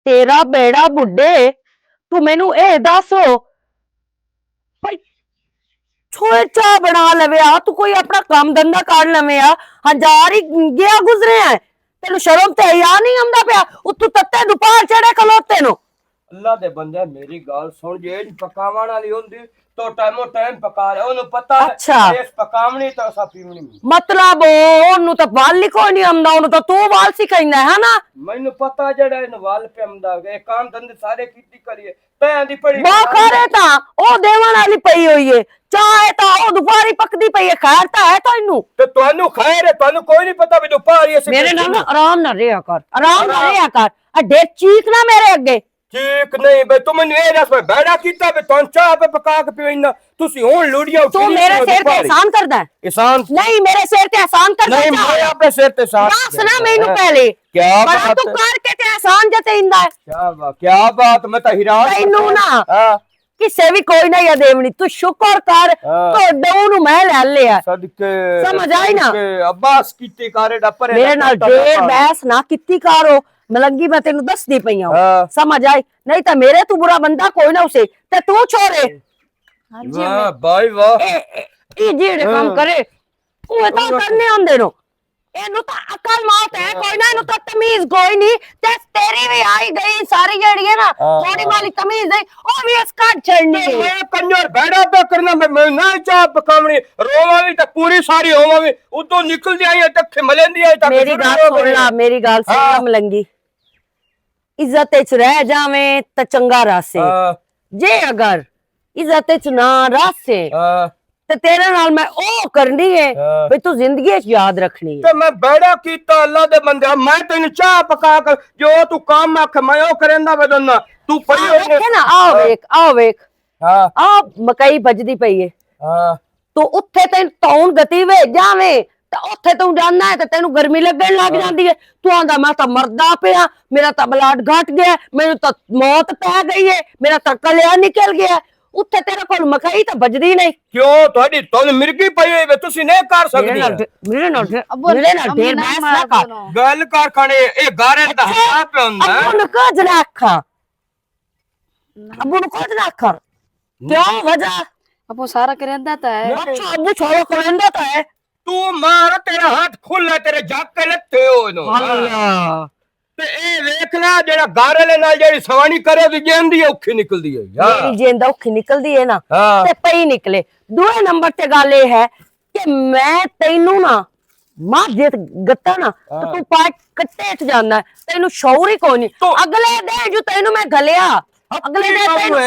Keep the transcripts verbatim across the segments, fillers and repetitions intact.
تیرا بیڑا بڈھے، تو مینوں اے دس، بھائی، چھوئے چاہ بنا لوے آ، تو کوئی اپنا کام دھندا کر لوے آ۔ ہزار ہی گیا گزرے ہیں، تینوں شرم تے حیا نہیں آندا پیا؟ اتوں تتے دوپہر چڑھے کھلوتے نو۔ اللہ دے بندے، میری گل سن، جے پکاون والی ہوندی تو ٹائمو ٹائم پکا لے۔ اونوں پتہ ہے اچھا۔ اس پکاونی تو اسا پیونی نہیں۔ مطلب، اونوں تو ول ہی کوئی نہیں آندا، اونوں تو تو ول سکھائندا ہے نا؟ مینوں پتہ جڑا اینوں ول پہ آندا، اے کام دھندے سارے کیتی کریے۔ پیاں دی پڑی بخارے تا او دیون والی پئی ہوئی ہے، چاہے تا او دوباری پکدی پئی ہے، خیر تا ہے تا اینوں۔ تے تانوں خیر ہے، تانوں کوئی نہیں پتا بھی جو پاری اسی میرے نال نا آرام نہ رہیا کر، آرام نہ رہیا کر۔ اے ڈیر چیک نہ میرے اگے۔ ٹھیک نہیں بے، تم نے اے دس میں بیڑا کیتا بے، تانوں چاہ پہ پکا کے پیویندا۔ تسی ہن لوڑیاں تو میرے سر تے احسان کردا ہے؟ احسان نہیں، میرے سر تے احسان کردا ہے۔ میں اپنے سر تے احسان دس نہ مینوں پہلے۔ کیا بات تو کر کے تے احسان جتیندا ہے۔ کیا بات، کیا بات، میں تو حیران تینوں نا۔ کسے وی کوئی نہ یا دیونی، تو شکر کر، تو ڈو نو میں لے لیا۔ صدقے، سمجھ آئی نا؟ صدقے، عباس کیتی کارے ڈا پرے میرے نال ڈیر بحث نہ کیتی کارو، ملنگی میں تینوں دس دی پئی ہوں۔ سمجھ آئی؟ نہیں تے میرے تو برا بندہ کوئی نہ اسے، تے تو چھوڑے۔ واہ بھائی واہ۔ اے، اے، اے جیڑے کام کرے، اوہ تو کرنے آندے نو۔ اینوں تاں عقل موت ہے کوئی نہ، اینوں تاں تمیز کوئی نہیں۔ تے تیری وی آئی گئی ساری جیڑی ہے نا، تھوڑی والی تمیز ہے، او وی اس کٹ چھڑنی ہے۔ میں کنجر بھڑا پہ کرنا، میں، میں نہ چاہ پکاونی، روواں وی تے پوری ساری ہوواں وی، اتوں نکل دی آئی ہے تے کھملن دی آئی تک میری گل سن لا، میری گل سن لا ملنگی۔ عزت وچ رہ جاویں تے چنگا رہسے۔ جے اگر عزت وچ نہ رہسے، تے تیرے نال میں او کرنی ہے، بھی تو زندگی وچ یاد رکھنی ہے۔ تے میں بیڑا کیتا اللہ دے بندے، میں تینوں چاہ پکا کے جو تو کام آکھ میں او کریندا ودنا۔ تو پڑھی ہوئی نے۔ آ ویکھ، آ ویکھ۔ آ مکئی بجدی پئی ہے۔ تو اتھے تین تون گتی وے جاویں، تے اتھے توں جاندا ہے تے تینوں گرمی لگن لگ جاندی ہے۔ تو آندا میں تاں مردا پیا، میرا تاں بلڈ گھٹ گیا، مینوں تاں موت پے گئی ہے، میرا تاں کلیا نکل گیا۔ اتھے تیرے کول مکئی تاں بجدی نہیں۔ کیوں؟ تہاڈی تن مرگی پئی ہوئی وے، تسی نہیں کر سکدی۔ میرے نال ڈھیر، میرے نال ڈھیر، ابو، میرے نال ڈھیر بحث نہ کر۔ گل کر کھانے، اے گارے دا حیا پہ ہوندا ہے۔ ابو نو کچھ نہ آکھاں۔ ابو نو کچھ نہ آکھاں۔ کیوں وجہ؟ ابو سارا کریندا تا ہے۔ اچھا، ابو سارا کریندا تا ہے۔ تو مار، تیرا ہاتھ کھلا، تیرے جگ کے لتے ہو انہوں۔ اللہ۔ تے اے ویکھ لا، جیڑا گارے لے نال جیڑی سوانی کرے، دی جیندی اوکھی نکلدی ہے یار۔ میری جیند اوکھی نکلدی ہے نا، تے پئی نکلے۔ دوئے نمبر تے گل اے ہے کہ میں تینوں نا، ماں جت گتا نا، تے تو پاٹ کٹے اٹھ جاندا ہے۔ تینوں شعور ہی کوئی نہیں۔ اگلے دے جو تینوں میں گلیا، اگلے دے تینوں،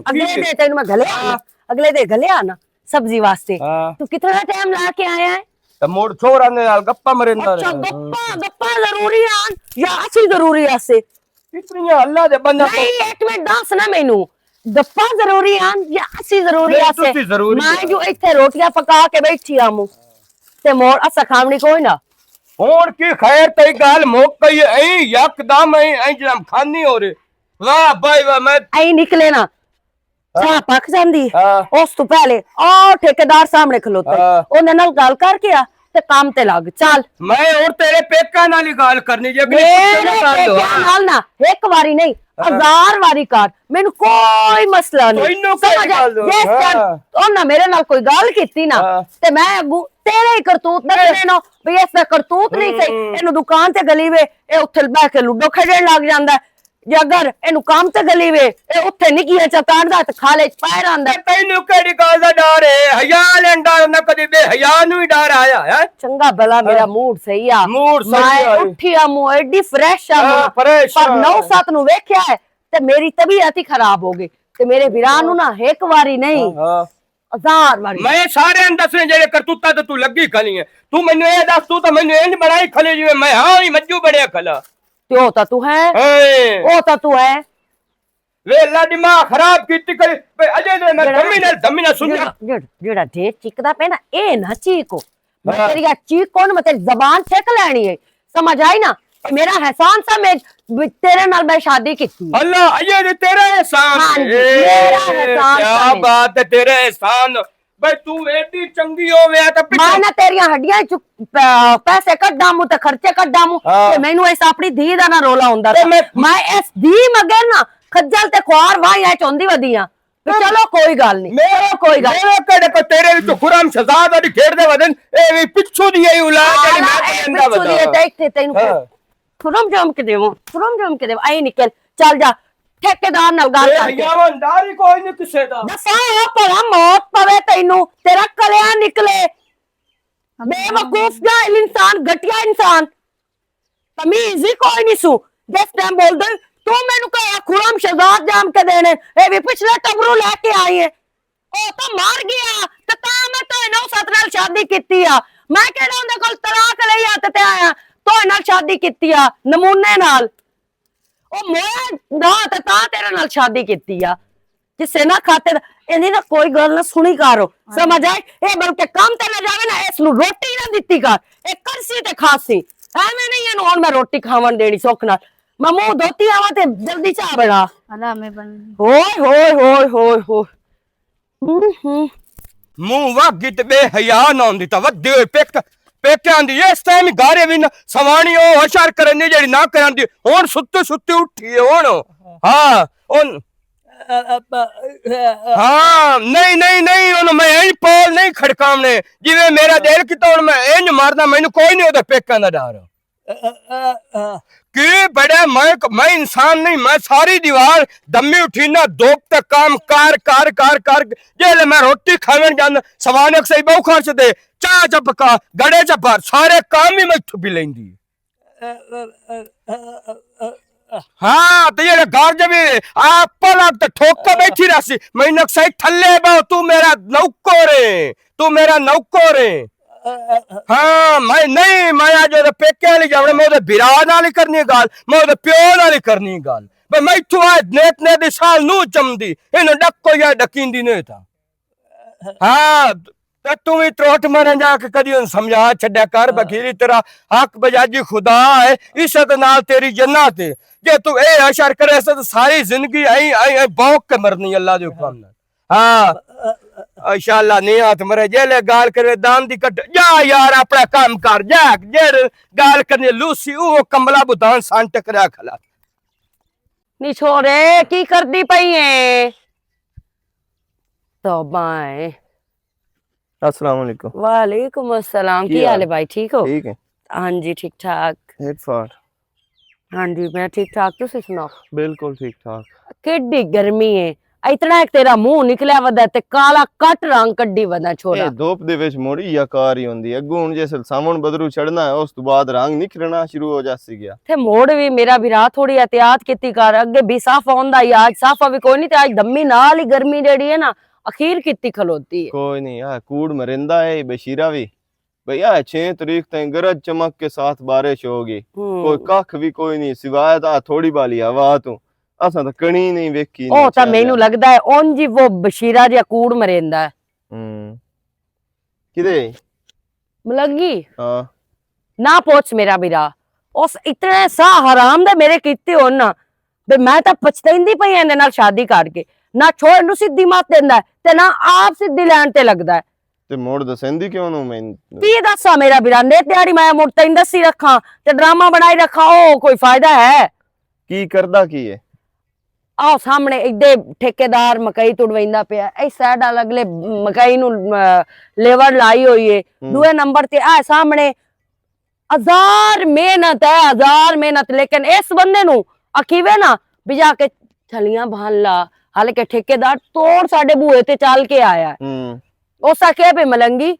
اگلے دے تینوں میں گلیا نا، اگلے دے گلیا نا۔ سبزی واسطے۔ تو کتنا ٹائم لا کے آیا ہے؟ تے موڑ چھوڑا نے نال گپا مریندا رہیا۔ اچھا، گپا، گپا ضروری آن یا اسی ضروری آسے؟ اتنی اللہ دے بندہ تو نہیں، ایک منٹ دس نا مینوں۔ گپا ضروری آن یا اسی ضروری نہیں، آسے؟ تسی ضروری میں جو ایتھے روٹیاں پکا کے بیٹھی آمو، تے موڑ اسا کھاونی کوئی نہ۔ ہون کی خیر تئی گال مک گئی، ایں یک دم ایں، ایں جنم خانی ہو رہے۔ واہ بھائی واہ، میں ایں نکلے نا۔ چاہ پک جاندی۔ اس تو پہلے او ٹھیکیدار سامنے کھلوتا ہے۔ اوندے نال گل کر کے آ تے کام تے لگ۔ چل۔ میں اور تیرے پیکاں نال ہی گل کرنی جے، میرے پیکاں نال نہ، ایک واری نہیں، ہزار واری کر، مینوں کوئی مسئلہ نہیں۔ سمجھ آ؟ جس ٹائم انہاں میرے نال کوئی گل کیتی نا، تے میں اگوں تیرے ہی کرتوت دسنے نو، بھی اس دا کرتوت نہیں صحیح۔ اینوں دکان تے گلی وے، اے اتھے بہ کے لوڈو کھیڈن لگ جاندا ہے۔ جے اگر اینوں کام تے گلی وے، اے اتھے نگیاں چا تاندا تے کھالے چ پیر آندا۔ تے تینوں کیڑی گل دا ڈر ہے؟ حیا لیندا نہ، کدی بے حیا نوں ہی ڈر آیا ہے۔ چنگا بھلا میرا موڈ صحیح آ۔ موڈ صحیح میں آ۔ اٹھی آ، موں ایڈی فریش آ، ہاں، موں فریش پر آ۔ نو سات نوں ویکھیا ہے تے میری طبیعت ہی خراب ہو گئی۔ تے میرے ویراں نوں نہ ایک واری نہیں، ہاں، ہزار واری۔ میں سارے دسنے جڑے کرتوتاں تے تو لگی کھلی ہے۔ تو مینوں اے دس، تو تے مینوں انج بنائی کھلی جویں میں ہاں ہی مجو بڑیا کھلا۔ تے او تاں تو ہے۔ ہیں۔ او تاں تو ہے۔ وے اللہ دماغ خراب کیتی کری۔ وے اجے دے میں جیڑا دمی نال، دمی نال سن جا۔ جیڑا، جیڑا، جیڑا ڈھیر چیکدا پے نا، اے نہ چیک ہو۔ میں ہاں۔ تیری آ چیک کون، میں تیری زبان سیکھ لینی ہے۔ سمجھ آئی نا؟ اے میرا احسان سمجھ، تیرے نال میں شادی کیتی۔ اللہ، اجے دے تیرا احسان ہاں جی، ہے۔ میرا احسان کیا سمجھ۔ بات ہے، تیرا احسان۔ بھائی، تو ایڈی چنگی ہووے تے پچھوں میں نہ تیریاں ہڈیاں چ، پ-، پیسے کڈاں موں تے خرچے کڈاں موں۔ ہاں۔ تے مینوں اس اپنی دھی دا نہ رولا ہوندا تے تھا۔ میں میں اس دھی مگر نہ خجل تے خوار واہ یا چوندی ودی آں۔ تے چلو کوئی گل نہیں۔ میرے چلو کوئی گل میرے کہڑے کو تیرے وچ خرم شہزاد والی کھیڈ دے ودن، اے وی پچھوں دی اے اولاد جڑی میں آلا اے کہندا پچھوں دی وداں۔ اے تے اتھے تینوں ہاں۔ تھرم جم کے دیواں، تھرم جم کے دیواں، اے نکل، چل جا، ٹھیکیدار نال گل اے کر کے۔ حیاوان داری کوئی نہیں کسے دا۔ دساں ہو بھلا موت پوے تینوں، تیرا کلیا نکلے۔ بے وقوف جاہل انسان، گھٹیا انسان، تمیز ہی کوئی نہیں سو۔ جس ٹائم بول دے، تو مینوں کہیا خرم شہزاد جام کے دینے، اے بھی پچھلے ٹبروں لے کے آئی ہے۔ او تاں مر گیا، تے تاں میں تہاڈے نال ست نال شادی کیتی آ۔ میں کہڑا اوندے کول طلاق لئی آ تے تے آیا، تہاڈے نال شادی کیتی آ، نمونے نال۔ او مویا دا تے تاں تیرے نال شادی کیتی آ۔ کسے نہ کھاتے دا، ایندی نہ کوئی گل نہ سنی کرو۔ سمجھ آئے؟ اے بلکہ کم تے نہ جاوے نہ، اس نو روٹی نہ دتی کر۔ اے کرسی تے کھاسی۔ ایویں نہیں اینو ہن میں روٹی کھاون دینی سکھ نال۔ میں منہ دھوتی آواں تے جلدی چاہ بنا۔ اللہ میں بن۔ ہوئے، ہوئے، ہوئے، ہوئے، ہوئے۔ ہوں، ہوں۔ منہ وگ گئی تے بے حیا نہ ہوندی تاں ودی ہوئی پک، پیکیاں دی اس ٹائم گارے وی نہ سوانی او اشار کرن دی جڑی نہ کرن دی۔ ہن ستی ستی اٹھی ہے ہن۔ ہاں، ہن۔ ہاں، نہیں، نہیں، نہیں، ہن میں اینج پال نہیں کھڑکاونے۔ جویں میرا دل کیتا ہن میں اینج ماردا، مینوں کوئی نہیں اودے پیکاں دا ڈر۔ کی بڑا میں، میں انسان نہیں، میں ساری دیوار دمی اٹھی نہ، دوپ تے کام کر، کر، کر، کر، جے لے میں روٹی کھاون جانا، سوانک سہی بہو خرچ دے، چاہ چ پکا، گڑے چ بھر، سارے کام ہی میں اتھوں بھی لیندی۔ ہاں، تے یہ گھر جے بھی آپ پلک تے ٹھوک کے بیٹھی رہسی، میں نک سہی تھلے بہو، تو میرا نوکر ہے۔ تو میرا نوکر ہے۔ ہاں، میں نہیں، میں اج اودے پیکے والی جاونا، میں اودے بھرا نال ہی کرنی گل، میں اودے پیو نال ہی کرنی گل۔ بھئی میں اتھوں آئے نیت نے دی سال نو چمدی، اینو ڈکو یا ڈکیندی نہیں تھا۔ ہاں، تے تو بھی تروٹ مرن جا کے کدی ان سمجھا چھڈیا کر، ہاں۔ بخیری تیرا حق بجاجی خدا ہے، عزت نال تیری جنت ہے۔ جے تو اے اشر کرے سے تو ساری زندگی ایں، ایں، ایں بھونک کے مرنی اللہ دے حکم نال۔ ہاں، انشاءاللہ نہیں ہاتھ مرے، جیلے گال کرے دان دی کٹ، جا یار اپنا کام کر، جا، جڑ گال کرنی لوسی، او کملا بوتان سان ٹکرا کھلا۔ نی چھوڑے، کی کردی پئی ہے؟ توبہ ہے۔ السلام علیکم۔ وعلیکم السلام، کی کی حال حال؟ ہے بھائی، ٹھیک ہو؟ ٹھیک ہے۔ ہاں جی، ٹھیک ٹھاک۔ ہٹ فار۔ ہاں جی، میں ٹھیک ٹھاک، تسی سناؤ؟ بالکل ٹھیک ٹھاک۔ کیڈی گرمی ہے، اتنا ایک تیرا منہ نکلیا ودا تے کالا کٹ رنگ کڈی ودا چھوڑا۔ اے دھوپ دے وچ موڑی یا کار ہی ہوندی ہے۔ اگوں ہن جیسے ساون بدرو چڑھنا ہے، اس تو بعد رنگ نکھرنا شروع ہو جاسی گیا۔ تے موڑ وی میرا بھرا تھوڑی احتیاط کیتی کر، اگے بھی صافا ہوندا ہی، اج صافا وی کوئی نہیں، تے اج دمی نال ہی گرمی جیڑی ہے نا، اخیر کیتی کھلوتی ہے۔ کوئی نہیں، آ کوڑ مرندا ہے بشیرہ وی۔ بھیا، چھ تاریخ تائیں گرج چمک کے ساتھ بارش ہوگی۔ ہوں۔ کوئی ککھ بھی کوئی نہیں، سوائے تا تھوڑی بالی ہوا تو۔ اساں تا کڑی نہیں ویکھی، او نہ تا چاہیا۔ مینوں لگدا ہے، اونج ہی وہ بشیرہ جیا کوڑ مریندا ہے۔ ہوں۔ کدے؟ ملنگی؟ ہاں۔ نہ پوچھ میرا بھرا۔ اس اتنے سا حرام دے میرے کیتے ہون نا۔ بے میں تا پچھتیندی پئی ایندے نال شادی کر کے۔ نہ چھوڑ نوں سدھی مت دیندا ہے، تے نہ آپ سدھی لین تے لگدا ہے۔ تے مڑ دسیندی کیوں نوں میں؟ کی دساں میرا بھرا، نے تیاری میں مڑ تین دسی رکھاں، تے ڈرامہ بنائی رکھاں، او کوئی فائدہ ہے؟ کی کردا کی ہے؟ آ سامنے ایڈے ٹھیکیدار مکئی تڑویندا پیا، اے سائیڈ وال اگلے مکئی نوں، آ، لیور لائی ہوئی ہے۔ ہوں۔ دوئے نمبر تے آ سامنے ہزار محنت ہے، ہزار محنت، لیکن اس بندے نوں اکھیوے نا بجا کے چھلیاں بھان لا، حالانکہ ٹھیکیدار توڑ ساڈے بوئے تے چل کے آیا ہے۔ ہوں۔ اس آکھیا، "بے ملنگی،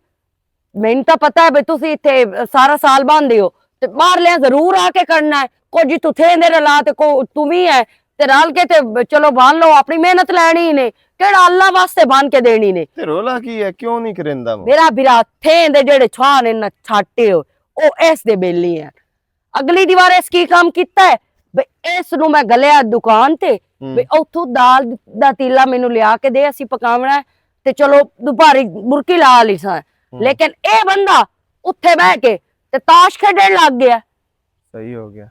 مینوں تاں پتہ ہے بے تسی اتھے سارا سال باندھے ہو، تے باہر لیا ضرور آ کے کرنا ہے، کچھ توں تھے دے رلا تے کو توں وی ہے، تے رل کے تے چلو بھان لو، اپنی محنت لینی نے، کیڑا اللہ واسطے بھان کے دینی نے۔" تے رولا کی ہے؟ کیوں نہیں کریندا وہ؟ میرا بھرا تھے دے جڑے چھا نے نہ چھاٹے ہو، او اس دے بیلی ہیں۔ اگلی دیوار اس کی کام کیتا ہے، بے اس نو میں گلیا دکان تے، ہوں۔ بے اتھوں دال دا تیلا مینوں لیا کے دے، اسی پکاونا ہے، تے چلو دوپہری برکی لا لی ساں۔ ہوں۔ لیکن اے بندہ اتھے بہ کے تے تاش کھیڈن لگ گیا۔ صحیح ہو گیا۔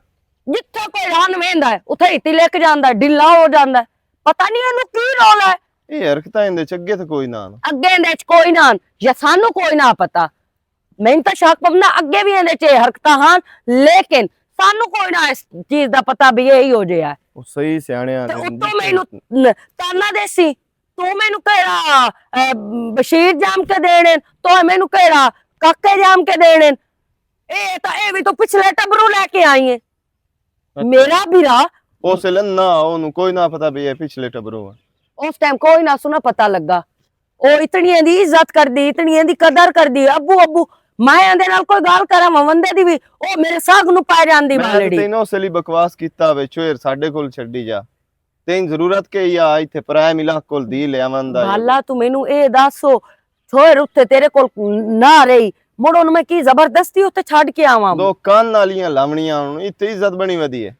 جتھے کوئی رن ویندا ہے، اتھے ہی تلک جاندا ہے، ڈھلا ہو جاندا ہے۔ پتہ نہیں اینوں کی رول ہے۔ اے حرکتاں ایندے چ اگے تے کوئی نہ آن۔ اگے ایندے چ کوئی نہ آن، یا سانوں کوئی نہ پتا۔ مینوں تاں شک پوندا اگے وی ایندے چ اے حرکتاں ہن، لیکن سانوں کوئی نہ اس چیز دا پتا بھی یہی ہو جیا ہے۔ او صحیح سیانے آ تے اتوں مینوں تانا دیسی، تو مینوں کہڑا، اے، بشیر جام کے دینے، تو مینوں کہڑا کاکے جام کے دینے۔ اے تاں اے وی تو پچھلے ٹبروں لے کے آئی ہے۔ میرا بھرا اس ویلے نہ، اونوں کوئی نہ پتا بھی اے پچھلے ٹبروں آ۔ اس ٹائم کوئی نہ سنا پتا لگا۔ او اتنی ایندی عزت کردی، اتنی ایندی قدر کردی، ابو، ابو، میں ایندے نال کوئی گل کراں، وندے دی وی، او میرے ساگ نوں پا جاندی میں تے بالڑی۔ تینوں اس ویلے بکواس کیتا وے، چویر ساڈے کول چھڈی جا۔ تین ضرورت کے یا ایتھے پرائے ملاک کول دی لے آون دا یا بھالا، تو مینوں اے دسو، چھویر اتھے تیرے کول نہ رہی، مڑ اونوں میں کی زبردستی اتھے چھڈ کے آواں؟ دو کان نالیاں لاونیاں ہن، اتھے عزت بنی ودی ہے۔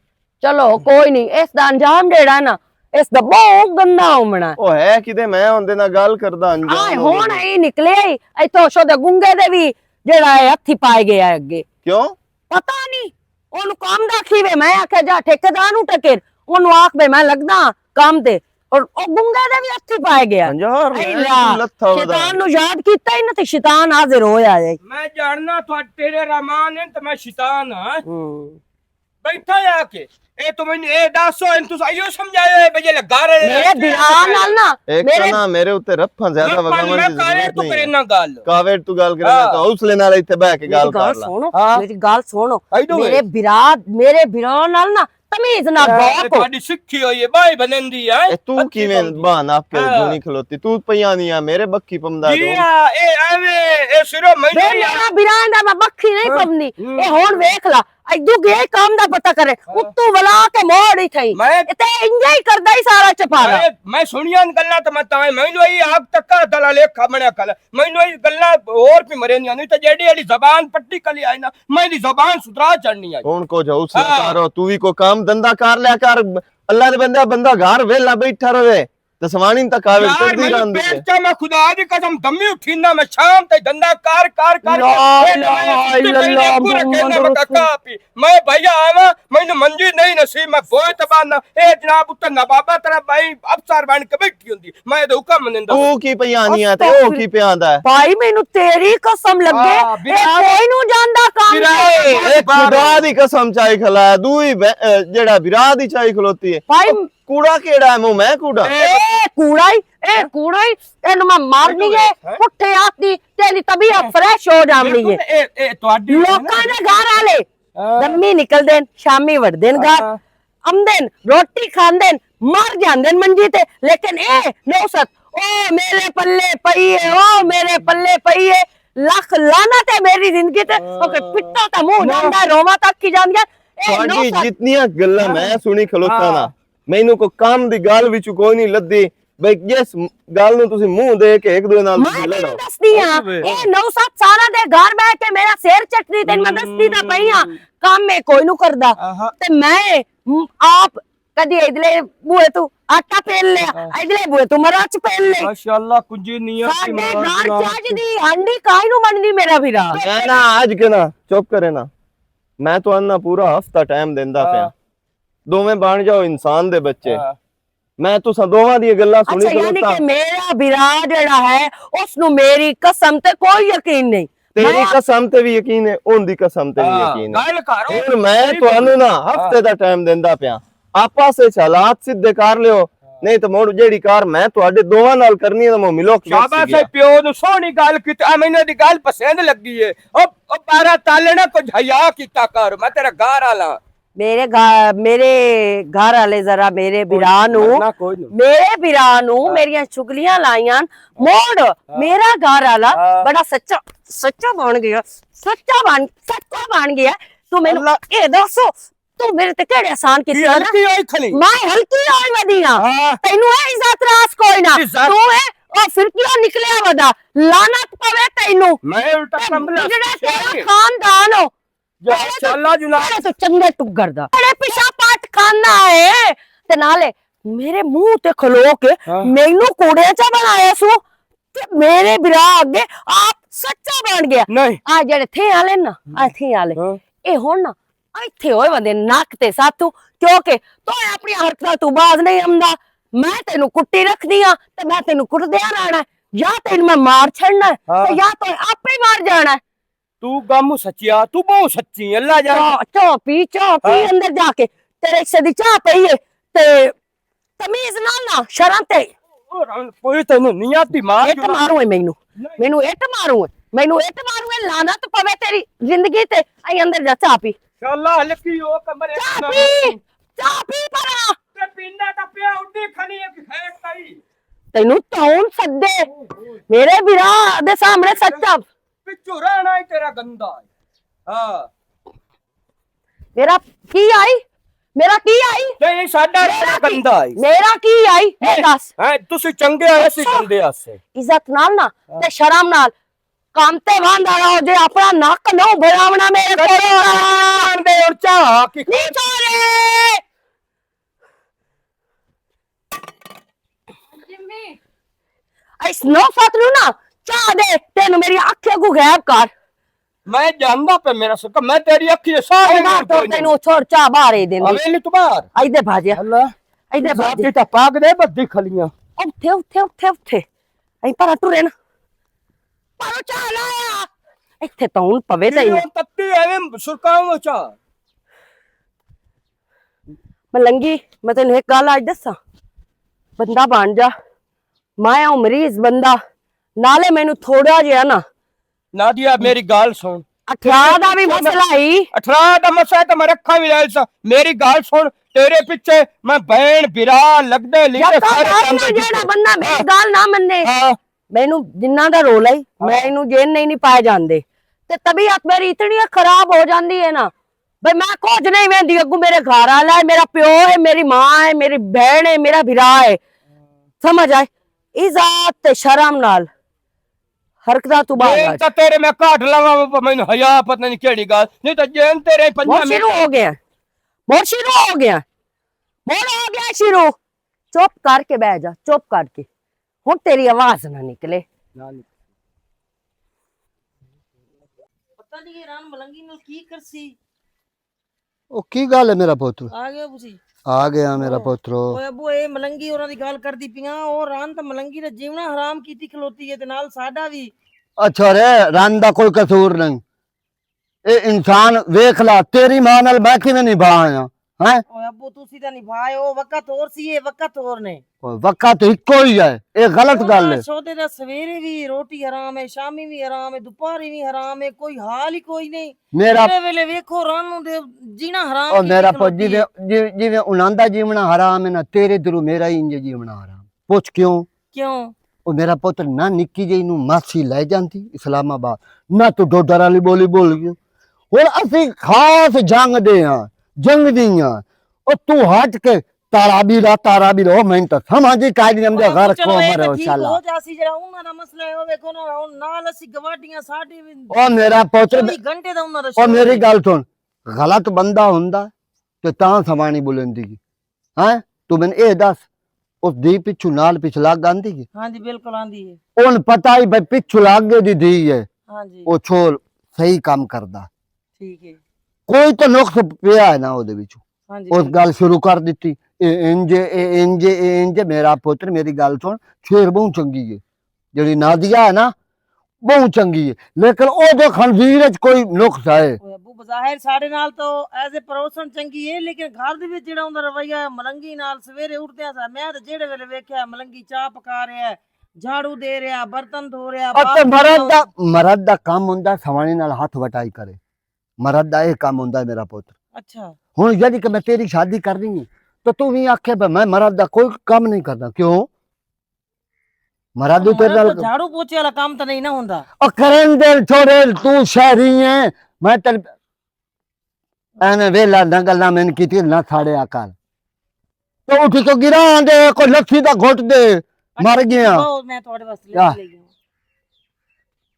چلو کوئی نہیں، اس دا انجام جیڑا ہے نا، اس دا بہت گندا ہومنا ہے۔ او ہے کدے میں اوندے نال گل کردا انجام آئے ہومنا ہن ہے۔ اے نکلے ہی، ایتھوں شو دے گنگے دے وی جیڑا ہے ہتھی پائے گیا ہے اگے۔ کیوں؟ پتہ نہیں، اونوں کام دا کی وے، میں آکھیا جا ٹھیکیدار نوں ٹکر، اونوں آکھ وے میں لگدا کام تے، اور او گنگے دے وی ہتھی پائے گیا۔ یار، اے میں لا، تو لتھا ودا۔ شیطان نوں یاد کیتا ہی نہ تے شیطان حاضر ہویا ہے۔ میں جاننا تھا تیرے رحمان ہیں تے میں شیطان ہاں۔ ہوں۔ بیٹھا ہے آ کے۔ اے تو مینوں اے دسو، ان تساں ایو سمجھایا ہے بھئی یہ لگا رہے ہیں، میرے اس طرح بیان سے نال نا، ایک میرے نا میرے اوتے رفاں زیادہ رفاں وگاون میں دی کاوڑ ضرورت تو نہیں کرے ہے۔ نہ گل۔ کاوڑ تو گل کرے نہ، ہاں۔ تو حوصلے نال ایتھے بہ کے میری گل گل کر لا۔ سنو، ہاں۔ میری گل سنو۔ آئی ڈو میرے اٹ۔ برا، میرے برا نال نا تمیز نہ اے، بہت اے ہو۔ تہاڈی سکھی ہوئی ہے، بھائی بنندی ہے۔ اے تو اچھی کیویں بنندی۔ بہان آپ کے ہاں۔ دونی کھلوتی؟ تو پیا نہیں آ، میرے بکی پمدا جی دون۔ ہاں، اے ایویں، اے سرو مینوں بے نہیں آ۔ میرا برا ایندا میں بکی نہیں ہاں۔ پمنی۔ ہوں۔ اے ہن ویکھ لا، ایدو گئے کام دا پتہ کرے، ہاں۔ اتو ولا کے موڑ ہی تھئی۔ میں تے انجا ہی کردا ہی سارا چپارا۔ میں، میں سنیاں گلاں تے میں تاں، مینوں ای آگ تکا دلا لکھا بنیا کل۔ مینوں ای گلاں ہور پی مرے نہیں آندی، تے جیڑی، جیڑی زبان پٹی کلی آئی نا، میں دی زبان سدھرا چڑھنی آئی۔ ہن کچھ حوصلہ ہاں۔ کرو، تو وی کوئی کام دھندا کر لیا کر۔ اللہ دے بندے، بندہ گھر ویلا بیٹھا رہے۔ تے سوانی تک آوے، یار، ٹردی مینوں رہندی پیر ہے۔ چا، میں خدا دی قسم دمی اٹھینا، میں شام تے دندا کار، کار، کار کے، لا اے تے میں الہ الا اللہ پورے محمد کہنا، میں رسول۔ کہا پی، میں بھائی آواں، مینوں منجی نہیں نصیب، میں بوئے تے باندھا، اے جناب اتنا بابا تیرا بھائی افسر بن کے بیٹھی ہوندی، میں تے حکم منندا۔ او کی پیا نہیں آ تے او کی پیا آندا ہے؟ بھائی، مینوں تیری قسم لگے، ہاں، اے بلال۔ کوئی نوں جاندا کام بلال۔ اے خدا دی قسم چائی کھلا ہے، دوئی بہ-، اے، جیڑا برا دی چائی کھلوتی ہے۔ بھائی، کوڑا کیڑا ہے، منہ میں کوڑا؟ اے کوڑا ہی، اے کوڑا ہی، اینوں میں مارنی ہے، پٹھے ہاتھ دی، تیری طبیعت فریش ہو جانی ہے۔ بالکل، اے، اے تہاڈی ہے نا۔ لوکاں دے گھر والے ہاں۔ دمی نکل دین، شامی وڑ دین گھر، ہاں۔ آمدن، روٹی کھاندن، مر جاندن منجی تے، لیکن اے نوست، او میرے پلے پئی ہے، او میرے پلے پئی ہے، لکھ لعنت ہے میری زندگی تے، اوکے، پٹا تا منہ جاندا ہے، روواں تک کی جاندی ہے، اے تہاڈی نوست۔ جتنیاں گلاں میں سنی کھلوتا نا، ہاں۔ مینوں کوئی کم دی گل وچ کوئی نہیں لدی، بھئی جس گل نوں تسی منہ دے کے ایک دوے نال میں تسی لڑو۔ تینوں دسدی ہاں، اے نو ست سالاں دے گھر بہ کے میرا سر چٹنی، تینوں میں دسدی تاں پئی ہاں، کم میں کوئی نوں کردا۔ آہا۔ تے میں، م، آپ کدی ادلے بوئے تو آٹا پھیل لیا، ہاں۔ ادلے بوئے تو مرچ پھیل لے۔ ماشاءاللہ، کنجی نیت ساڈے گھر چاج دی ہانڈی کائی نوں بننی میرا بھرا۔ میں نا آج کے نا، چپ کرے نا۔ میں تو انہاں پورا ہفتہ ٹائم دیندا پیا۔ ہاں۔ دوویں بن جاؤ انسان دے بچے۔ ہاں۔ میں تساں دوواں دی گلاں سنی اچھا، یعنی کھلوتا۔ کہ میرا بھرا جڑا ہے، اس نو میری قسم تے کوئی یقین نہیں۔ تیری میں قسم تے بھی یقین ہے، ان دی قسم تے بھی ہاں، یقین ہے۔ گل کر، ہن میں تانوں نا ہفتے دا ٹائم دیندا پیا۔ آپس وچ حالات سدھے کر لیو، نہیں تے مڑ جیڑی کار میں تہاڈے دوواں نال کرنی ہے، تے میں ملو کے شاباش ہے، پیو نو سوہنی گل کیتی۔ آ مینوں دی گل پسند لگی ہے۔ او، او بارہ تالے نا کچھ حیا کیتا کر، میں تیرا گھر والا۔ میرے گھر، میرے گھر والے ذرا میرے بھرا نو، مرنا کوئی نہیں۔ میرے بھرا نو ہاں۔ میریاں چگلیاں لائیاں، ہاں۔ موڑ، ہاں۔ میرا گھر والا ہاں۔ بڑا سچا، سچا بن گیا، سچا بن، سچا بن گیا۔ تو مینوں اللہ اے دسو، تو میرے تے کہڑے احسان کیتے ہو نا؟ ہلکی ہوئی کھلی۔ میں ہلکی ہوئی ودی ہاں۔ ہاں۔ تینوں اے عزت راس کوئی نہ۔ عزت۔ تو اے او فرقیوں نکلیا ودا۔ لعنت پوے تینوں۔ میں الٹا تے کمبلا بگڑے تیرا خاندان ہو۔ یا تیرے تو، ماشاءاللہ جناب۔ تیرے تو چنگے ٹگر دا۔ بڑے پیشہ پاٹ کھانا ہے۔ تے نالے میرے منہ تے کھلو کے ہاں۔ مینوں کوڑے چا بنایا سو۔ تے میرے برا اگے آپ سچا بن گیا۔ نہیں۔ آ جڑے تھے والے نا، آ تھے والے۔ ہاں۔ اے ہن نا، ایتھے ہوئے وندے نک تے ساتھو، کیونکہ تو اپنی حرکتاں تو باز نہیں آمدا۔ میں تینوں کٹی رکھدی ہاں تے میں تینوں کٹدیاں رہنا ہے، یا تینوں میں مار چھڑنا ہے، تے یا تو آپے مار جانا ہے۔ تو گم سچیا، تو بہت سچی ہے، اللہ جان۔ چاہ، چاہ پی، چاہ پی، اندر جا کے۔ تیرے حصے دی چاہ پئی ہے، تے تمیز نال نہ، شرم تے۔ کوئی تینوں نہیں آتی مار اٹ جو۔ ماروں ہے مینوں۔ مینوں اٹ ماروں ہے۔ مینوں اٹ ماروں ہے، لعنت پوے تیری زندگی تے۔ اے اندر جا، چاہ پی۔ شالا ہلکی ہو کمرے چاہ پی۔ چاہ پی پرا۔ تے پیندا ٹپیا اڈی کھنی ایک خیر تائی۔ تینوں کون سدے؟ میرے بھرا دے سامنے سچا۔ پچھو رہنا ہی تیرا گندا ہے۔ ہاں۔ میرا کی آئی؟ میرا کی آئی؟ نہیں، ساڈا میرا کی؟ گندا ہے۔ میرا کی آئی؟ اے دس۔ ہاں، تسی چنگے آئے سی اچھا۔ گندے آسے۔ عزت نال نا، تے شرم نال۔ کم تے واندا رہو، جے اپنا نک نہ بھراونا میرے کولوں۔ جان دے اور چاہ کی نہیں چورے۔ اس نو فت نو نا چاہ دے، تینوں میری اکھ اگوں غائب کر۔ میں جاندا پہ میرا سکا، میں تیری اکھی دے سارے اے بار تو تینوں چھوڑ چاہ باہر ہی دیندی۔ اویلی تو باہر۔ ایدے بھاجیا۔ اللہ۔ ایدے بھاجیا۔ ذاتی تا پاک دے بدی کھلیاں۔ اوتھے، اوتھے، اوتھے، اوتھے۔ ایں پر ٹرے نا۔ پر چاہ لایا۔ ایتھے تو ہن پوے تے ہی نہیں۔ تتی ایویں سرکاؤں چاہ۔ ملنگی، میں تینوں ایک گل اج دساں، بندہ بن جا، میں ہوں مریض بندہ، نالے مینوں تھوڑا جہا نا۔ نادیا، میری گل سن۔ اٹھارہ دا بھی مسئلہ ہی۔ اٹھارہ دا مسئلہ ہے تو میں رکھا بھی رہا سا۔ میری گل سن، تیرے پیچھے میں بہن، برا، لگدے، لیڈر، یکا سارے گل جاندے نا، جیڑا پیچھے۔ بندہ میری ہاں۔ گل نہ منے، ہاں۔ مینوں جنہاں دا رول ہے، ہاں۔ مینوں جن نہیں، نہیں پائے جاندے۔ تے طبیعت میری اتنی خراب ہو جاندی ہے نا، بھئی میں کچھ نہیں ویندی، اگوں میرے گھر والا ہے، میرا پیو ہے، میری ماں ہے، میری بہن ہے، میرا بھرا ہے۔ سمجھ آئے؟ عزت تے شرم نال حرکتاں تو باہر آ جا۔ تیرے میں کاٹ لواں، مینوں حیا پتہ نہیں کیڑی گل۔ نہیں تے جین تیرے پنجاں مڑ شروع منٹ۔ ہو گیا۔ مڑ شروع ہو گیا۔ مڑ ہو گیا شروع۔ چپ کر کے بہ جا، چپ کر کے۔ ہن تیری آواز نہ نکلے۔ پتہ نہیں ایران ملنگی نال کی کرسی۔ او کی گل ہے میرا پوترو؟ آ گیا بوسی۔ آ گیا میرا او، پوترو۔ اوے ابو، اے ملنگی اوراں دی گل کردی پیاں، او ران تے ملنگی دا جیونا حرام کیتی کھلوتی ہے تے نال ساڈا وی۔ اچھا رے، رن دا کوئی قصور نہیں۔ اے انسان ویکھ لا، تیری ماں نال میں کیویں نبھا آیا؟ ہیں؟ اوے ابو، تسی تے نبھائے، او وقت اور سی، اے وقت اور نے۔ او وقت اکو ہی ہے، اے غلط گل ہے۔ شودے دا سویرے وی روٹی حرام ہے، شامی وی حرام ہے، دوپہری وی حرام ہے، کوئی حال ہی کوئی نہیں۔ میرا تیرے ویلے ویکھو، رن نوں دے جینا حرام او کیتی میرا پو-، کھلوتی ہے۔ جیویں، جی-، جیویں انہاں دا جیونا حرام ہے نا، تیرے درو میرا ہی انج جیونا حرام۔ پوچھ کیوں؟ کیوں؟ او میرا پتر نہ نکی جئی نوں ماسی لے جاندی اسلام آباد، نہ تو ڈوڈر والی بولی بول گئی۔ ہن اسی خاص جنگ دے ہاں، جنگ دی ہاں۔ او تو ہٹ کے تارا بھی لا، تارا بھی لا، او میں تو سمجھ ہی کائی نہیں آمدے، او غیر چلو، قوم اے مرے تے ہو ٹھیک شالا۔ ہو جاسی، جڑا انہاں دا مسئلہ ہے، او ویکھو نا، ہن نال اسی گواڈیاں ساڈی وی او میرا پتر، چوبی گھنٹے دا انہاں دا او شغل میری ہے۔ گل سن، غلط بندہ ہوندا تے تاں سوانی بلندی۔ ہاں، تو میں اے دس، اس دی پچھو نال پچھ لگ آندی ہے؟ ہاں جی، بالکل آندی ہے۔ ان پتہ ہی بھئی پچھو لگ گئے دی دی ہے۔ ہاں جی۔ او چھول صحیح کام کردا۔ ٹھیک ہے۔ کوئی تو نقص پیا ہے نا او دے وچ۔ ہاں جی، اس بالکل۔ گل شروع کر دتی، اے انجے، اے انجے، اے انجے، میرا پتر، میری گل سن، شیر بہت چنگی ہے۔ جڑی نادیہ ہے نا، بہت چنگی ہے، لیکن او دے خنزیر وچ کوئی نقص ہے۔ اوے ابو، بظاہر ساڈے نال تو ایز اے پروسن چنگی ہے، لیکن گھر دے وچ جڑا اوندا رویہ ہے، ملنگی نال سویرے اٹھدے سا، میں تے جڑے ویلے ویکھیا، ملنگی چاہ پکا رہیا ہے، جھاڑو دے رہیا، برتن دھو رہیا، اتے باقی مرد دا، مرد دا کم ہوندا سوانے نال ہاتھ وٹائی کرے۔ مرد دا اے کم ہوندا ہے میرا پتر۔ اچھا۔ ہن یعنی کہ میں تیری شادی کرنی ہے، تو تو بھی آکھے، "میں مرد دا کوئی کم نہیں کرنا۔" کیوں؟ مرا دو تیرے نال تو جھاڑو پوچھے والا کام تو نہیں نہ ہوندا۔ او کرن دے چھوڑے، تو شہری ہے، میں تیرے ایویں ویلا نہ گلاں میں کیتی نہ ساڑے عقل۔ تو اٹھ کے گرا دے، کوئی لسی دا گھٹ دے، مر گیا۔ او میں تھوڑے واسطے لے کے آئی ہوں۔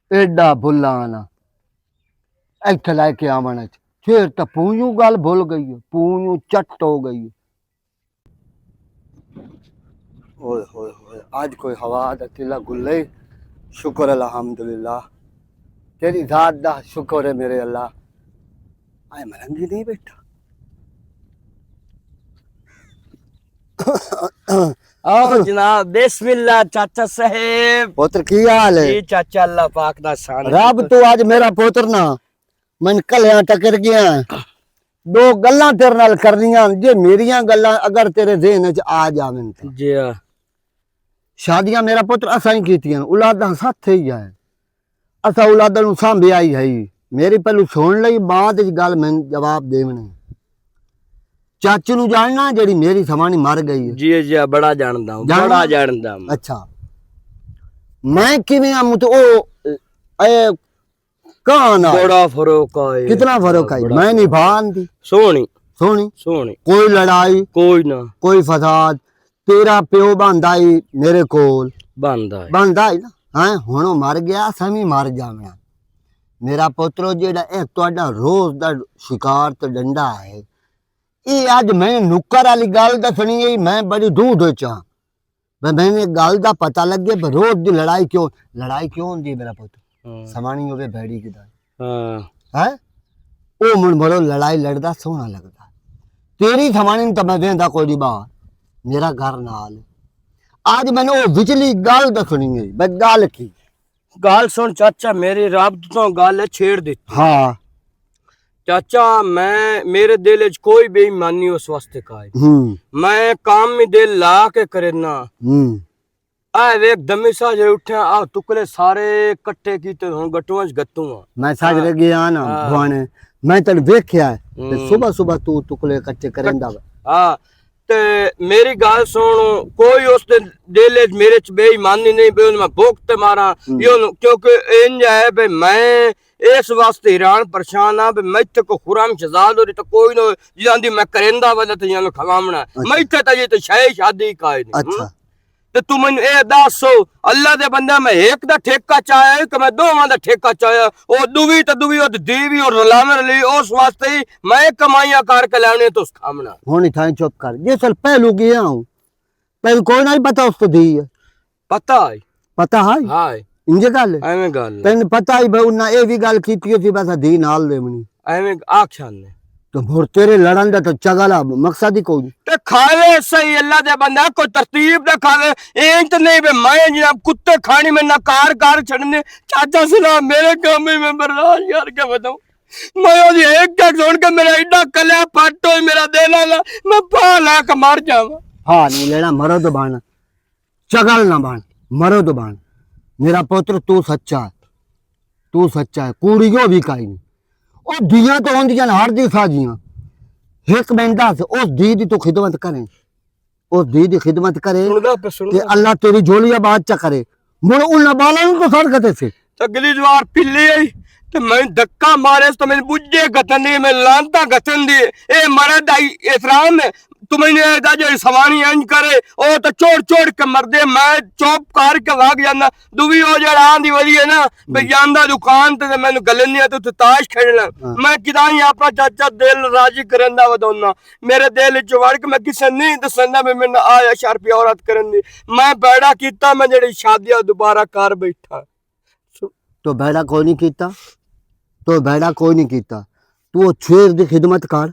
ایڈا بھلا نا۔ ایتھے لے کے آون وچ۔ پھر تے پونیوں گل بھل گئی ہے، پونیوں چٹ ہو گئی ہے۔ اوئے ہوئے ہوئے، اج کوئی ہوا دا تلا گلے۔ شکر الحمدللہ، تیری ذات دا شکر ہے میرے اللہ۔ آئے ملنگی نہیں بیٹھا۔ آؤ جناب، بسم اللہ چاچا صاحب۔ پتر، کی حال ہے؟ جی چاچا، اللہ پاک دا احسان ہے۔ رب تو اج میرا پتر نا، من کلیاں ٹکر گیا۔ دو گلاں تیرے نال کرنیاں، جے میریاں گلاں اگر تیرے ذہن وچ آ جاون تاں۔ جی ہاں۔ شادیاں میرا پتر اساں ہی کیتیاں، اولاداں ساتھ ہی جائے۔ اساں اولاداں نوں سانبھیا ہی ہے۔ میری پہلو سن لئی، بعد وچ گل میں جواب دیونے۔ چاچی نوں جاننا، جڑی میری سوانی مر گئی ہے۔ جی، جی، بڑا جاندا ہوں، جاننا؟ بڑا جاندا ہوں۔ اچھا۔ میں کیویں آں مت-، او، اے، کہاں نہ؟ بڑا فرق آئے۔ کتنا فرق آئے؟ بڑا۔ میں نہیں بھان دی۔ سونی۔ سونی۔ سونی۔ کوئی لڑائی، کوئی نہ۔ کوئی فساد۔ تیرا پیو باندا ہی میرے کول۔ باندا ہے۔ باندا ہی نا۔ ہاں، ہن او مر گیا، اساں وی مر جاونا۔ میرا پترو، جیڑا اے تہاڈا روز دا شکار تے ڈنڈا ہے، اے اج میں نکر والی گل دسنی ہے، میں بڑی دور دے چاں۔ میں، میں نے گل دا پتہ لگے، پر روز دی لڑائی کیوں، لڑائی کیوں ہوندی ہے میرا پتر؟ ہاں۔ سمانی ہوے بھیڑی کدا۔ ہاں۔ ہیں؟ او من بڑو لڑائی لڑدا سوہنا لگدا۔ تیری سمانی نوں تاں میں ویندا کوئی نہیں باہر۔ میرا گھر نال۔ اج میں نے او وچلی گل دسنی ہے، بس گل کی؟ گل سن چاچا، میری رب تو گل ہے چھیڑ دتی۔ ہاں۔ چاچا، میں، میرے دل وچ کوئی بے ایمانی اس واسطے کائے نہیں۔ ہوں۔ میں کام ہی دل لا کے کرنا۔ ہوں۔ اے ویکھ دمی سا جے اٹھیا، آ ٹکلے سارے کٹھے کیتے ہن گٹواں وچ گتوں آ۔ میں ساجرے گیا نا، ہاں۔ بھوانے۔ میں تن ویکھیا ہے۔ تے ہوں۔ صبح صبح تو ٹکلے کٹھے کریندا وا۔ ہاں۔ تے میری گل سن، کوئی اس دے دل وچ میرے چ بے ایمانی نہیں، بے میں بھوک تے ماراں، ہوں۔ یہ نو-، کیونکہ انج ہے بے میں اس واسطے حیران پریشان ہاں بے میں تے کو خرم شہزاد ہو رہی تے کوئی نہ ہو، جاندی میں کریندا والا تے جانو کھواونا۔ اچھا۔ میں تے تے یہ تے شے شادی کائے نہیں۔ اچھا۔ ہوں؟ تے تو مینوں اے دس، اللہ دے بندے، میں ایک دا ٹھیکہ چاہیا ہے کہ میں دوواں دا ٹھیکہ چاہیا؟ او دووی تے دووی، او تے دیوی اور رلاویں رلی، اس واسطے ہی میں کمائیاں کر کے لینے تو اس کھامنا۔ ہن اتھاں چپ کر۔ جس ویل پہلو گیا ہوں، پہلو کوئی نہ پتہ اس تے دی ہے۔ پتہ ہے۔ پتہ ہے؟ ہائے۔ انجے گل ہے؟ ایویں گل ہے۔ تینوں پتہ ہی بھائی، انہاں اے وی گل کیتی ہوئی سی، بس دی نال دیونی۔ ایویں آکھیا نے۔ تو مر تیرے لڑن دا تو چگلا مقصد ہی کوئی نہیں۔ تے کھاوے صحیح، اللہ دے بندہ، کوئی ترتیب دا کھاوے۔ اے تے نہیں بے میں جناب کتے کھانی میں نہ کار کار چھڑنے۔ چاچا سنا میرے کام میں، میں برداشت کر کے بتاؤں۔ میں او دی ایک ایک سن کے میرا ایڈا کلیا پھٹ ہوئی، میرا دل آ، میں پا لا کے مر جاواں۔ ہاں، نہیں لینا، مرو تو بن۔ چگل نہ بن، مرو تو بن۔ میرا پتر، تو سچا ہے، تو سچا ہے، کوڑی جو بھی کائی نہیں۔ او دیاں تو ہوندیاں نے ہر دی ساجیاں۔ ایک بندہ سے اس دی دی تو خدمت کریں، اس دی دی خدمت کریں، سندا پہ، سندا تے پہ۔ اللہ تیری جھولی آباد چا کرے۔ مڑ انہاں بالاں نوں تو سڑ کتے سے۔ تے اگلی جوار پلی آئی، تے میں دھکا مارے، تے میں بجے گتن دی، میں لانتا گتن دی۔ اے مرد دا احترام ہے۔ تو میں نے دا جو سوانی انج کرے، او تو چوڑ چوڑ کے مردے، میں چوپ کر کے واگ جانا۔ دووی او جڑا آن دی وجہ ہے نا، بے جاندا دکان تے میں نوں گلن نہیں آتا، تو تاش کھیڈنا۔ ہاں۔ میں کداں ہی اپنا چاچا دل راضی کرن دا ودونا۔ میرے دل وچ وڑ کے میں کسے نہیں دسندا، میں، میں آیا شرپی عورت کرن دی۔ میں بیڑا کیتا، میں جڑی شادیاں دوبارہ کر بیٹھا۔ تو بھیڑا کوئی نہیں کیتا، تو بھیڑا کوئی نہیں کیتا۔ تو او شیر دی خدمت کر،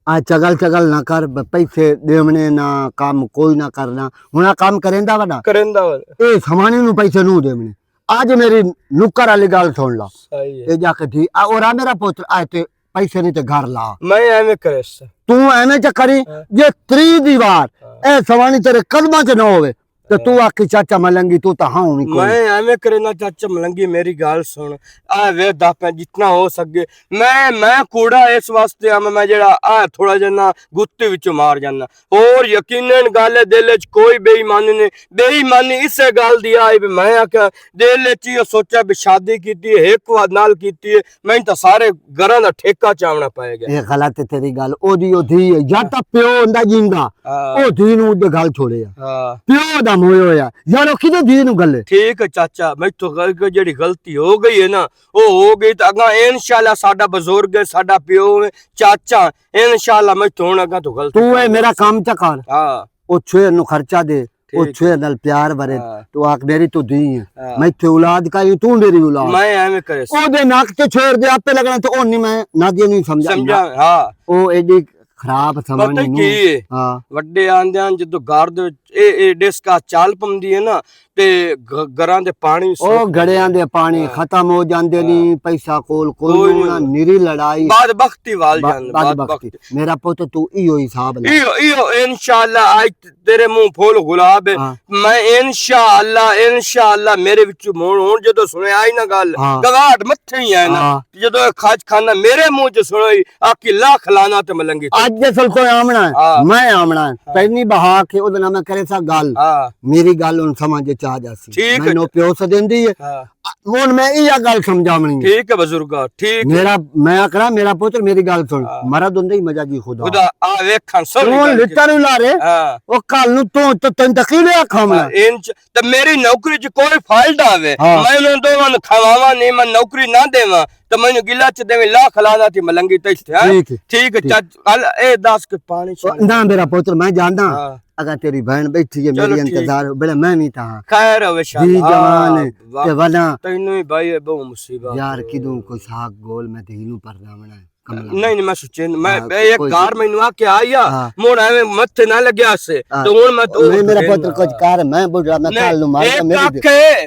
آ چگل چگل نہ کر، ب-، پیسے دیونے نہ، کام کوئی نہ کرنا۔ ہن آ کام کریندا وا نہ؟ کریندا وا۔ اے سمانے نوں پیسے نوں دیونے۔ اج میری نکر والی گل سن لا۔ صحیح ہے۔ اے جا کے تھی، آ، اور آ میرا پتر، آ تے پیسے نہیں تے گھر لا۔ میں ایویں کرے سا۔ تو ایویں چ کری، ہاں۔ جے تری دیوار، ہاں۔ اے سوانی تیرے قدماں چ نہ ہوے، تے تو آکھی، "چاچا ملنگی، تو تاں ہاں ہونی کوئی۔" میں ایویں کرے نہ، چاچا ملنگی، میری گل سن۔ آ وے داپیں جتنا ہو سکے۔ میں، میں کوڑا اس واسطے آ، میں جڑا آ تھوڑا جنا گتے وچوں مار جانا۔ اور یقیناً گل ہے، دل وچ کوئی بے ایمانی نہیں۔ بے ایمانی اسے گل دی آئی بھی میں آکھیا، دل وچ یہ سوچا بھی شادی کیتی ہے، ایک وار نال کیتی ہے، میں تاں سارے گھراں دا ٹھیکہ چاونا پائے گا۔ یہ غلط ہے تیری گل، او دی، او دی ہے، یا تاں پیو ہوندا جیندا، ہاں۔ او دی نوں دے گل چھوڑے آ۔ ہاں۔ پیو دا موئے ہویا، یار او کدے دی نوں گل ہے؟ ٹھیک ہے چاچا، میں تو غل-، جڑی غلطی ہو گئی ہے نا، او ہو گئی، تے اگاں انشاءاللہ ساڈا بزرگ ہے، ساڈا پیو ہے، چاچا، انشاءاللہ میں تو ہن اگاں تو غلطی تو اے کر میرا کام چا کر۔ ہاں۔ او چھوئے نوں خرچہ دے، او ٹھیک۔ چھوئے نال پیار بھرے، ہاں۔ تو آکھ میری تو دی ہے۔ ہاں۔ میں تے اولاد کا ہی، تو میری اولاد۔ میں ایویں کرے سی۔ او دے ناک تے چھوڑ دے، آپے لگنا تو او نہیں، میں نادیہ نہیں سمجھا۔ سمجھا، ہاں۔ او ایڈی خراب سمجھ پتہ نو۔ کی ہے؟ ہاں۔ وڈے آندے ہن، جدوں گھر دے وچ اے، اے ڈسکا چل پوندی ہے نا، تے گ-، گھراں دے پانی او سوک گھڑیاں دے پانی ہاں۔ ختم ہو جاندے ہاں۔ نہیں، پیسہ کول کوئی کوئی نہیں ہونا، ہونا۔ نیری لڑائی۔ بعد بختی وال با-، جان، بعد بعد بختی۔ بختی۔ میرا پتر تو ایہو حساب لا۔ ایہو، ایہو، انشاءاللہ آج تیرے منہ پھول گلاب ہے۔ ہاں۔ میں انشاءاللہ، انشاءاللہ میرے وچ مون ہون جدوں سنیا آئی نا گل، ہاں۔ گواٹ متھے ہی ہے نا۔ ہاں۔ جدوں اے کھاج کھانا میرے منہ چ سنوئی، آکی لاکھ لانا تے ملنگی تے۔ اج دے سل کوئی آمنا ہے، ہاں۔ میں آمنا ہے۔ ہاں۔ تینی بہا کے اودے نال میں کرے سا گل۔ ہاں۔ میری گل ہن سمجھ چ آ جاسی۔ ٹھیک ہے۔ مینوں پیو سدیندی ہے۔ ہاں۔ ہن میں ایہا گل سمجھاونی ہے۔ ٹھیک ہے بزرگا، ٹھیک ہے۔ میرا، میں آکھنا، میرا پتر میری گل سن۔ ہاں۔ مرد ہوندے ہی مجازی خدا۔ خدا، آ ویکھاں سن ہن گل لٹا کر۔ نوں لا رہے، ہاں۔ او کل نوں تو، تو تین تقیلے آکھاں میں۔ ہاں، انچ تے میری نوکری چ کوئی فائدہ آوے، ہاں۔ میں انہاں دوواں نوں کھواواں نہیں، میں نوکری نہ دیواں، تے مینوں گلا چ دیویں، لاکھ لانا تے ملنگی تے اتھے، ہاں؟ ٹھیک ہے، ٹھیک ہے، ٹھیک۔ چچ-، ال-، اے دس کے پانی او، شانی۔ نہ میرا پتر، میں جاندا ہاں۔ ہاں۔ اگر تیری بہن بیٹھی ہے، چلو میری ٹھیک۔ انتظار ہو، بڑا میں نہیں تھا۔ خیر ہوے شاہ، جی ہاں، جوان ہے، واہ۔ تے ولا۔ تینوں ہی بھائی، اے بہت مصیبت یار، ہے۔ کدوں کوئی ساگ گول میں تے اینوں پر راونا ہے۔ کملا۔ نہیں، نہیں، میں سوچے، میں، ہاں، میں ایک کوئی گار مینوں آ کے آیا، ہاں۔ مڑ ایویں مت نہ لگیا سے، ہاں۔ تو ہن میں تو نہیں، میرا پتر کچھ کار ہے، میں بڑا، میں نہیں، کال نوں مار ایک میری آکھے،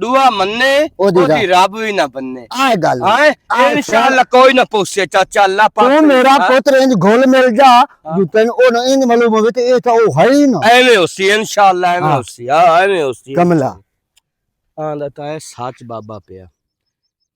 دعا مننے، او دی او دی رب۔ رب بھی نہ بننے۔ آئے گل۔ آئے؟ آئے انشاءاللہ کوئی نہ پوچھے، چاچا، اللہ پاک تو نے میرا ہاں۔ پتر انج گھل مل جا، ہاں۔ جو تین او نہ انج معلوم ہوے تے اے تاں او ہے ہی نہ۔ ایویں ہو سی، انشاءاللہ ایویں ہاں۔ ہو سی، ہاں، ایویں ہو سی۔ کملا۔ آندا تاں اے سچ بابا پیا۔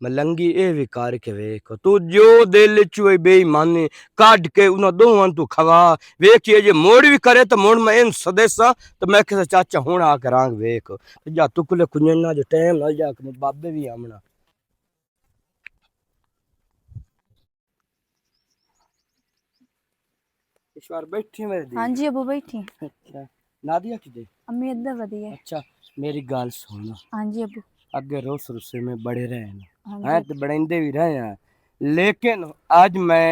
ملنگی اے وی کر کے ویکھ، تو جو دل چ ہوئی بے ایمانی کڈ کے انہاں دوواں تو کھوا، ویکھیے جے موڑ وی کرے تو مڑ میں ان سدیساں، تو میں کسے چاچا ہن آ کے رانگ ویکھ۔ تے جا تکلے کنجنا جو ٹائم نال جا کے بابے وی آمنا۔ ایشور بیٹھی میرے دی۔ ہاں جی ابو، بیٹھی۔ اچھا، نادیہ کدے؟ امی ادھر ودی ہے۔ اچھا، میری گل سن۔ ہاں جی ابو۔ اگے روس روسے میں بڑے رہے نا۔ ہاں جی۔ ہیں تے بڑیندے بھی رہے ہیں۔ لیکن اج میں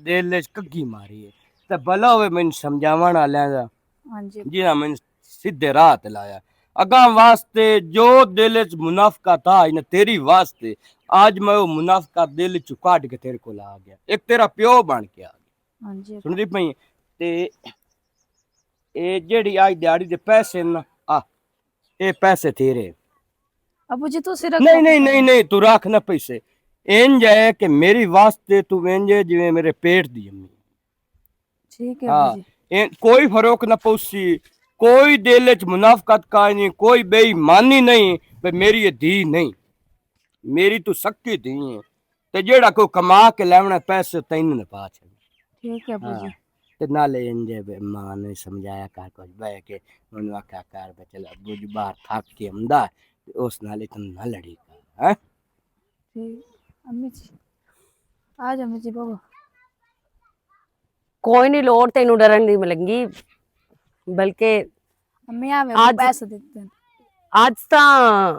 دل وچ کگھی ماری ہے۔ تے بھلا ہوئے مینوں سمجھاون والیاں دا۔ ہاں جی ابو۔ جنہاں مینوں سیدھے راہ تے لایا۔ اگاں واسطے جو دل وچ منافقت آ، انہاں تیری واسطے۔ اج میں وہ منافقت دل چوں کڈ کے تیرے کول آ گیا۔ ایک تیرا پیو بن کے آ گیا۔ ہاں جی۔ سن دی پئی؟ تے اے جیڑی آج دیہاڑی دے پیسے نا، آ، اے پیسے تیرے۔ ابو جی، تسی رکھو نہیں، نہیں، اپنے۔ نہیں، نہیں، تو رکھ نہ پیسے۔ انج ہے کہ میری واسطے تو انج ہے جویں میرے پیٹ دی امی۔ ٹھیک ہے ابو ہاں، جی۔ اے کوئی فرق نہ پوسی، کوئی دل وچ منافقت کا نہیں، کوئی بے ایمانی نہیں، بے میری یہ دی نہیں۔ میری تو سکی دھی ہے۔ تے جیڑا کوئی کما کے لیونا پیسے تینوں نے پا چھڑنا۔ ٹھیک ہے ابو ہاں۔ جی۔ تے نالے انجے بے ماں نے سمجھایا کر کچھ بہ کے، انہوں آکھیا کر بے چل ابو جی باہر تھک کے آندا، تے اس نال اتنا نہ لڑی کر، ہاں؟ ٹھیک۔ امی جی۔ آ جا امی جی بابا۔ کوئی نہیں لوڑ تینوں ڈرن دی ملنگی، بلکہ امی آویں اج، پیسے دتے۔ اج تاں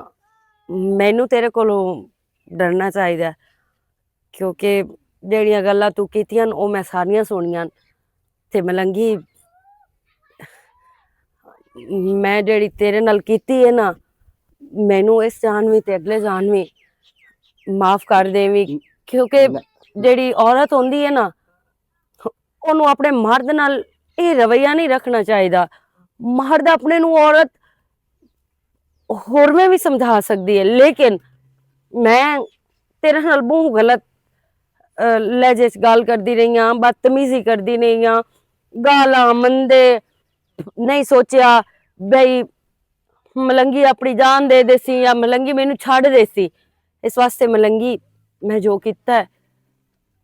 مینوں تیرے کولوں ڈرنا چاہیدا ہے، کیونکہ جیڑیاں گلاں تو کیتیاں او میں ساریاں سنیاں۔ تے ملنگی، میں جیڑی تیرے نال کیتی ہے نا، مینوں اس جان وی تے اگلے جان وی معاف کر دیویں، کیونکہ جیڑی عورت ہوندی ہے نا، اونوں اپنے مرد نال اے رویہ نہیں رکھنا چاہیدا۔ مرد اپنے نوں عورت ہور میں وی سمجھا سکدی ہے، لیکن میں تیرے نال بہت غلط، آ، لہجے چ گل کردی رہی ہاں، بدتمیزی کردی رہی ہاں، گالاں مندے، نہیں سوچیا بھئی ملنگی اپنی جان دے دیسی یا ملنگی مینوں چھڈ دیسی۔ اس واسطے ملنگی میں جو کیتا ہے،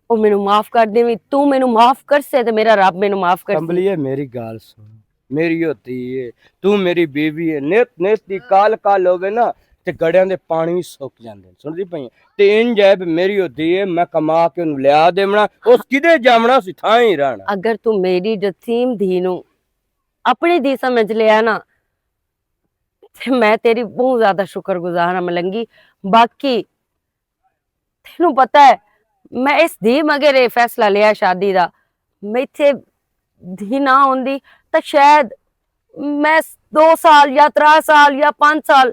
او مینوں معاف کر دیویں۔ تو مینوں معاف کرسے تے میرا رب مینوں معاف کرسی۔ کمبلیے، میری گل سن، میری ہوتی ہے، تو میری بیوی ہے، نت نت دی کال کال ہوے نا، تے گڑیاں دے پانی سک جاندے نے۔ سن دی پئی ہیں؟ تے انج ہے بھی میری ہوتی ہے، میں کما کے انہوں لیا دیونا، اس کدے جامنا سی تھاں ہی رہنا۔ اگر تو میری جسیم دھی نوں اپنی دھی سمجھ لیا نا، تے میں تیری بہت زیادہ شکر گزار ہاں ملنگی۔ باقی تینوں پتہ ہے، میں اس دی مگر یہ فیصلہ لیا شادی دا۔ میں اتھے دی نہ ہوندی تاں شاید میں دو سال یا ترا سال یا پانچ سال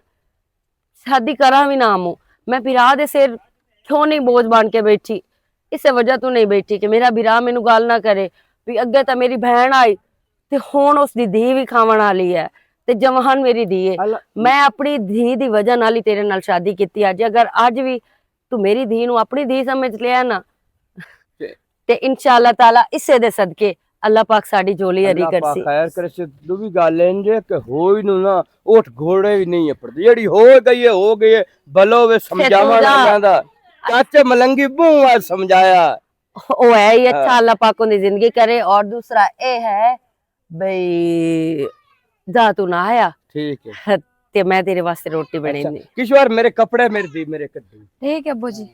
شادی کراں وی نہ آموں۔ میں بھرا دے سر کیوں نہیں بوجھ بن کے بیٹھی؟ اسے وجہ تو نہیں بیٹھی کہ میرا بھرا مینوں گال نہ کرے۔ بھی اگے تاں میری بہن آئی، تے ہن اس دی دھی وی کھاون والی ہے، تے جوان میری دھی ہے۔ میں اپنی دھی دی وجہ نال ہی تیرے نال شادی کیتی۔ اج اگر اج وی تو میری دھی نو اپنی دھی سمجھ لیا نا، تے انشاءاللہ تعالیٰ اسے دے صدقے اللہ پاک ساڈی جھولی ہری کرسی۔ خیر کرے سے۔ دووی گل انج ہے کہ ہوئی نو نا، اٹھ گھوڑے وی نہیں اپڑدے۔ جیڑی ہو گئی ہے، ہو گئی ہے۔ بلو وے سمجھاوݨ والیاں دا۔ چاچے ملنگی بہوں وار سمجھایا۔ او ہے ہی اچھا، اللہ پاک اوندی زندگی کرے۔ اور دوسرا اے ہے بھئی، جا تو نہ آیا۔ ٹھیک ہے۔ تے میں تیرے واسطے روٹی بنائی۔ کشور، میرے کپڑے میرے دی، میرے کڈی۔ ٹھیک ہے ابو جی۔